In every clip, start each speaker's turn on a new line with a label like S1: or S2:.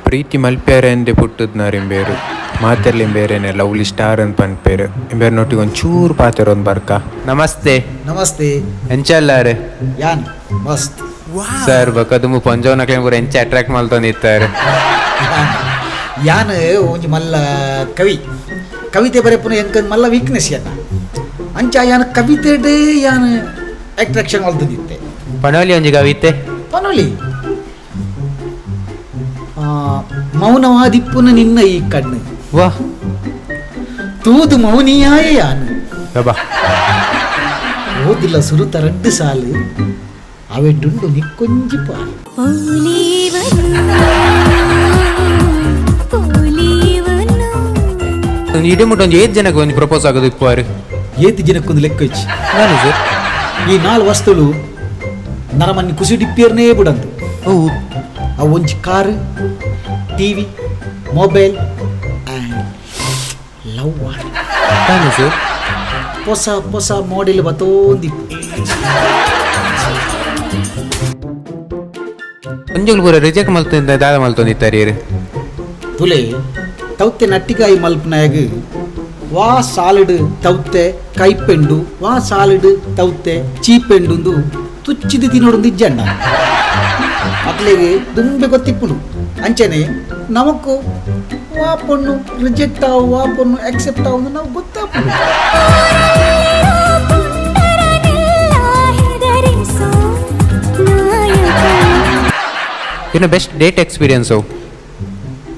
S1: ಪ್ರೀತಿ ಮಲ್ಪೆರೆ ಅಂದೆ ಪುಟ್ಟುದ್ನಾರ್ ಇಂಬೇರು ಮಾತೆರ್ಲ ಇಂಬೇರೇನೆ ಲವ್ಲಿ ಸ್ಟಾರ್ ಅಂದ್ ಪನ್ಪೆರ್ ಇಂಬೇರ್ನೊಟ್ಟಿಗೆ ಒಂಚೂರು ಪಾತೆರೊಂದು ಬರ್ಕ. ನಮಸ್ತೆ.
S2: ನಮಸ್ತೆ.
S1: ಎಂಚಲ್ಲಾರ್?
S2: ಯಾನ್ ಮಸ್ತ್.
S1: ಸರ್, ಬೊಕ ದುಂಬು ಪೊಂಜೋನಕ್ಲೆನ್ ಪೂರ ಎಂಚ ಅಟ್ರಾಕ್ಟ್ ಮಲ್ತೊಂದಿತ್ತಾರೆ?
S2: ಯಾನ್ ಒಂಜಿ ಮಲ್ಲ ಕವಿ. ಕವಿತೆ ಬರೆಪುನ ಎಂಕ್ ಮಲ್ಲ ವೀಕ್ನೆಸ್ ಯಾನ. ಅಂಚ ಯಾನ್ ಕವಿತೆಡ್ ಯಾನ್ ಅಟ್ರಾಕ್ಷನ್ ಮಲ್ತೊಂದಿತ್ತೆ.
S1: ಪಣೋಲಿ ಒಂಜಿ ಕವಿತೆ.
S2: ಪನೊಲಿ. ಮೌನವಾದಿಪ್ಪುನ ನಿನ್ನ ಈ ಕಣ್ಣು.
S1: ವಾಹ್.
S2: ತೂದು ಮೌನಿಯಾಯ ಯಾನು.
S1: ಅಬ್ಬಾ.
S2: ಓದಿಲ್ಲ ಸುರುತ ರಡ್ಡು ಸಾಲು ಅವೆಡ್ಡುಂಡು ನಿಕ್ಕೊಂಜಿ ಪಾಲು.
S1: ಇಡೀ ಮುಟ್ಟ ಒಂಜಿ ಏತ್ ಜನಕ್ಕೆ ಒಂಜಿ ಪ್ರಪೋಸ್ ಆಗೋದು ಇಪ್ಪುವಾರು?
S2: ಏತ್ ಜನಕ್ಕೊಂದು ಲೆಕ್ಕ ಇಚ್ಚಿ.
S1: ನಾನು ಸರ್.
S2: ಈ ನಾಲ್ ವಸ್ತುಲು ನರಮನ್ನಿ ಕುಸಿಡಿಪ್ಪೇರ್ನೇ ಬುಡಂದು.
S1: ಓ.
S2: ಅವು ಒಂಜಿ car, TV, mobile and love.
S1: ತಾನೆ ಸರ್.
S2: ಹೊಸ ಹೊಸ ಮಾಡೆಲ್ ಬತ್ತೋಂದಿಪ್ಪು.
S1: ಒಂಜೊಂದು ಪೂರ ರಿಜೆಕ್ಟ್ ಮಲ್ತೊಂದು ದಾದ ಮಲ್ತೊಂದಿತ್ತಾರೆ ಇರು?
S2: ತುಲೆ, ತೌತೆ ನಟ್ಟಿಕಾಯಿ ಮಲ್ಪನಾಯಗ್ ವಾ ಸಾಲಿಡ್ ತೌತೆ ಕೈಪೆಂಡು, ವಾ ಸಾಲಿಡ್ ತೌತೆ ಚೀಪೆಂಡುಂದು ತುಚ್ಚಿದ ತಿನ್ನೋಡೊಂದು ಇಜ್ಜಂಡ. ಅಕ್ಲೆಗ್ ದುಂಬೆ ಗೊತ್ತಿಪ್ಪುಂಡು. ಅಂಚನೆ ನಮಕ್ಕು ವಾ ಪೊಣ್ಣು ರಿಜೆಕ್ಟ್ ಆವು, ವಾ ಪೊಣ್ಣು ಅಕ್ಸೆಪ್ಟ್ ಆವು ನಾವು ಗೊತ್ತಾಪುಂಡು.
S1: ಇನ್ನು ಬೆಸ್ಟ್ ಡೇಟ್ ಎಕ್ಸ್ಪೀರಿಯನ್ಸ್ ಅವು?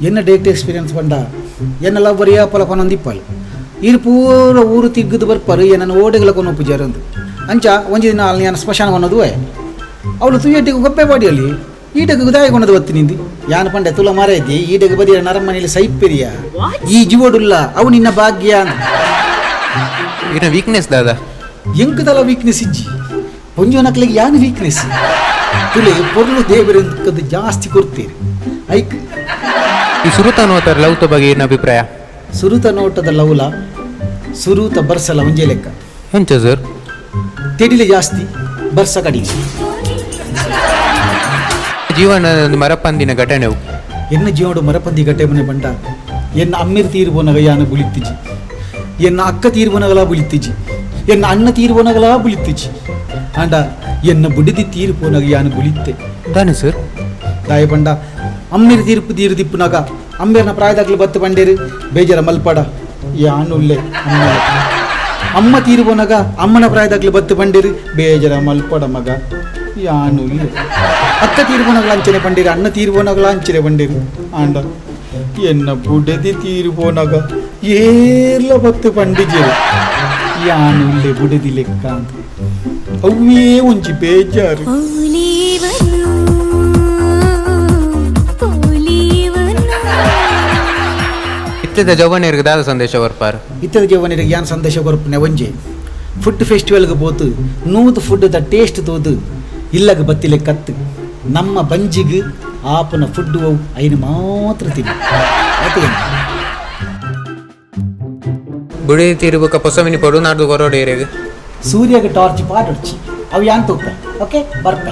S2: ಎನ್ನ ಡೇಟ್ ಎಕ್ಸ್ಪೀರಿಯನ್ಸ್ ಪಂಡ, ಎನ್ನ ಲವ್ವರ್ ಯಾಪಲ ಪನೊಂದಿಪ್ಪಲು. ಈರ್ ಪೂರ ಊರು ತಿಗ್ಗದು ಬರ್ಪರು, ಏನನ್ನು ಓಡೆಗಳ ಕೊನೊಪ್ಪು ಪೂಜಾರಂದು. ಅಂಚ ಒಂಜಿ ದಿನ ಅಲ್ಲಿ ನಾನು ಸ್ಮಶಾನ ಕೊನೋದು, ಅವಳು ತುಯ್ಯಟ್ಟಿಗೆ ಗೊಬ್ಬೆ ಬಾಡಿಯಲ್ಲಿ ಈಟಕ್ಕೆ ದಾಯ ಕೊನದು ಬತ್ತಿ ನಿಂದು. ಯಾನ್ ಪಂಡೆ, ತುಲ ಮರ ಇದ್ದಿ, ಈಟಕ್ಕೆ ಬದಿಯ ನರಮನೆಯಲ್ಲಿ ಸೈಪೆರಿಯ, ಈ ಜೀವಡುಲ್ಲ, ಅವು ನಿನ್ನ ಭಾಗ್ಯ ಅಂದ್.
S1: ಇನ್ನು ವೀಕ್ನೆಸ್ ದಾದ?
S2: ಎಂಕದಲ ವೀಕ್ನೆಸ್ ಇಜ್ಜಿ. ಪೊಂಜೋನಕ್ಲೆಗ್ ಯಾನ್ ವೀಕ್ನೆಸ್? ತುಲೆ, ಪೊರ್ಲು ದೇವರಂಕದ್ದು ಜಾಸ್ತಿ ಕೊಡ್ತೀರಿ ಐಕ್.
S1: ಈ ಸುರುತ ನೋತಾರ ಲವ್ ಬಗ್ಗೆ ಏನು ಅಭಿಪ್ರಾಯ?
S2: ಸುರುತ ನೋಟದ ಲೌಲ ಸುರುತ ಬರ್ಸಲ ಒಂಜೇ ಲೆಕ್ಕ.
S1: ಎಂಚ ಸರ್?
S2: ತೆಡಿಲೆ ಜಾಸ್ತಿ, ಬರ್ಸ ಕಡಿಮೆ.
S1: ಜೀವನ ಒಂದು ಮರಪಂದಿನ ಘಟನೆವು?
S2: ಎನ್ನ ಜೀವನಡು ಮರಪಂದಿ ಘಟನೆ ಬಂಡ, ಎನ್ನ ಅಮ್ಮಿರ್ ತೀರ್ಬೋನಗ ಯಾನ ಬುಳಿತ್ತಿಜಿ, ಎನ್ನ ಅಕ್ಕ ತೀರ್ಬೋನಗಲ ಬುಳಿತ್ತಿಜಿ, ಎನ್ನ ಅಣ್ಣ ತೀರ್ಬೋನಗಲ ಬುಳಿತ್ತಿಜಿ. ಆಂಡ ಎನ್ನ ಬುಡಿದಿ ತೀರ್ಪೋನಗ ಯಾನ ಬುಳಿತ್ತೆ.
S1: ದಾನೆ ಸರ್?
S2: ದಾಯ ಪಂಡ, ಅಮ್ಮಿರ್ ತೀರ್ಪು ತೀರುದಿಪ್ಪುನಗ ಅಮ್ಮೇರ್ನ ಪ್ರಾಯದಾಗ್ಲು ಬತ್ತು ಬಂಡೇರು, ಬೇಜಾರ ಮಲ್ಪಡ, ಯಾನುಲ್ಲೆ ಅಮ್ಮ. ಅಮ್ಮ ತೀರ್ಬೋನಗ ಅಮ್ಮನ ಪ್ರಾಯದಾಗ್ಲು ಬತ್ತು ಬಂಡೇರು, ಬೇಜಾರ ಮಲ್ಪಡ ಮಗ, ಯಾನುಲ್ಲೆ. ಅಕ್ಕ ತೀರ್ಬೋನಗಳ ಅಂಚನೆ ಬಂಡೇರು, ಅಣ್ಣ ತೀರ್ಬೋನಗಳ ಅಂಚನೆ ಬಂಡೇರು. ಆಂಡ ಎನ್ನ ಬುಡದಿ ತೀರ್ಬೋನಗ ಏರ್ಲ ಬತ್ತು ಪಂಡಿಜೇರು, ಯಾನುಲ್ಲೆ ಬುಡದಿ ಲೆಕ್ಕ ಅಂತ. ಅವೇ ಒಂಜಿ ಬೇಜಾರು.
S1: ಇತ್ತದ ಜವನಿಯರಿಗೆ ದಾದ ಸಂದೇಶ ಬರ್ಪಾರ್?
S2: ಇತ್ತದ ಜವನಿಗೆ ಯಾನ್ ಸಂದೇಶ ಕೊರ್ಪುನೆ ಒಂಜಿ, ಫುಡ್ ಫೆಸ್ಟಿವಲ್ಗೆ ಪೋತು ನೂದು ಫುಡ್ the taste ತೋದು ಇಲ್ಲಗ ಬತ್ತಿಲೆ ಕತ್ತು. ನಮ್ಮ ಬಂಜಿಗೆ ಆಪನ ಫುಡ್ ಅವು ಐನು ಮಾತ್ರ ತಿನ್ನು ಆತೆ.
S1: ಬುಡಿ ತೀರ್ಬುಕ ಪೊಸ ಮಿನಿ ಪೊಡು ನಾಡ್ದು ಕೊರೋಡು ಏರಿಯಾಗ.
S2: ಸೂರ್ಯಗೆ ಟಾರ್ಚ್ ಪಾಡೊಡ್ಚಿ, ಅವು ಯಾನ್ ತೂಪೆ. ಓಕೆ, ಬರ್ಪೆ.